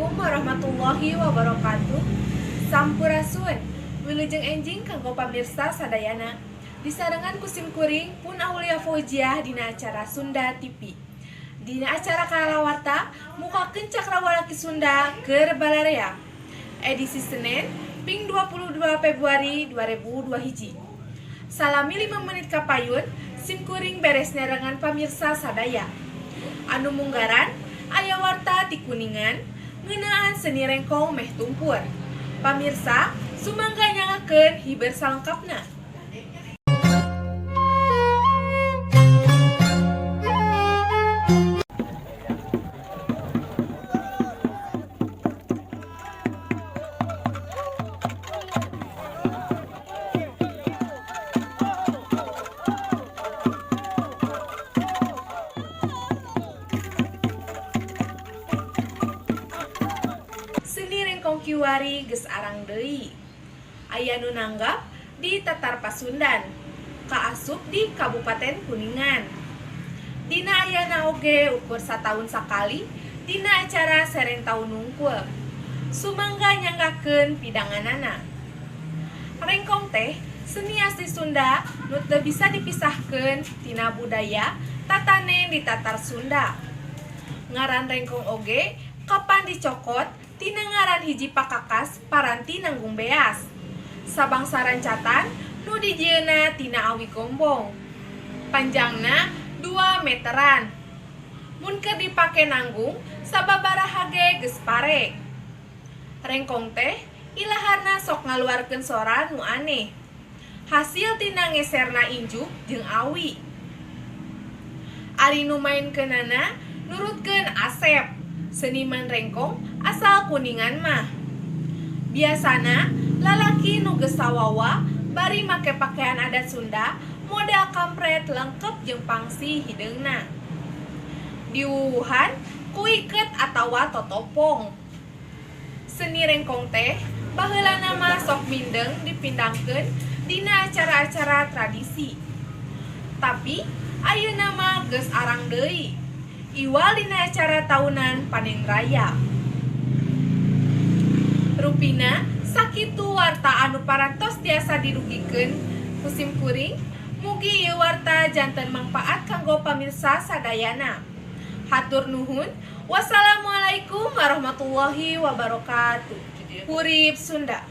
Assalamualaikum warahmatullahi wabarakatuh. Sampurasun. Wilujeng enjing kanggo pamirsa sadayana. Disarengan ku sim kuring pun Aulia Fauziah dina acara Sunda TV. Dina acara Kalawarta mukakeun cakrawala Ki Sunda keur balarea. Edisi Senin ping 22 Februari 2002 hiji. Salami 5 menit kapayun sim kuring beres nerangan pamirsa sadaya. Anu munggaran aya warta ti Kuningan ngeunaan seni rengkong meh tumpur. Pamirsa, sumangga nyanggakeun hiber salengkapna. Seni rengkong kiwari geus arang deui. Aya nu nanggap di Tatar Pasundan, kaasup di Kabupaten Kuningan. Dina ayana oge ukur sataun sakali dina acara seren taun nungkul. Sumangga nyanggakeun pidanganana. Rengkong teh seni asli Sunda nu teu bisa dipisahkeun tina budaya tatanen di Tatar Sunda. Ngaran rengkong oge kapan dicokot tina ngaran hiji pakakas paranti nanggung beas. Sabangsa rancatan nu dijieunna tina awi gombong. Panjangna 2 meteran. Mun keur dipake nanggung sababaraha ge geus pare. Rengkong teh ilaharna sok ngaluarkeun sora nu aneh. Hasil tina ngeserna injuk jeung awi. Ari nu mainkeunana nurutkeun Asep, seniman rengkong asal Kuningan mah. Biasana lalaki nu geus sawawa bari make pakaian adat Sunda model kampret lengkep jeung pangsi hideungna. Diwuwuhan ku iket atawa totopong. Seni rengkong teh baheulana mah sok mindeng dipindangkeun dina acara-acara tradisi. Tapi ayeuna mah geus arang deui. Iwal dina acara tahunan panen raya. Rupina sakitu warta anu parantos tiasa didugikeun ku sim kuring, mugi ieu warta janten mangpaat kanggo pamirsa sadayana. Hatur nuhun. Wassalamualaikum warahmatullahi wabarakatuh. Hurip Sunda.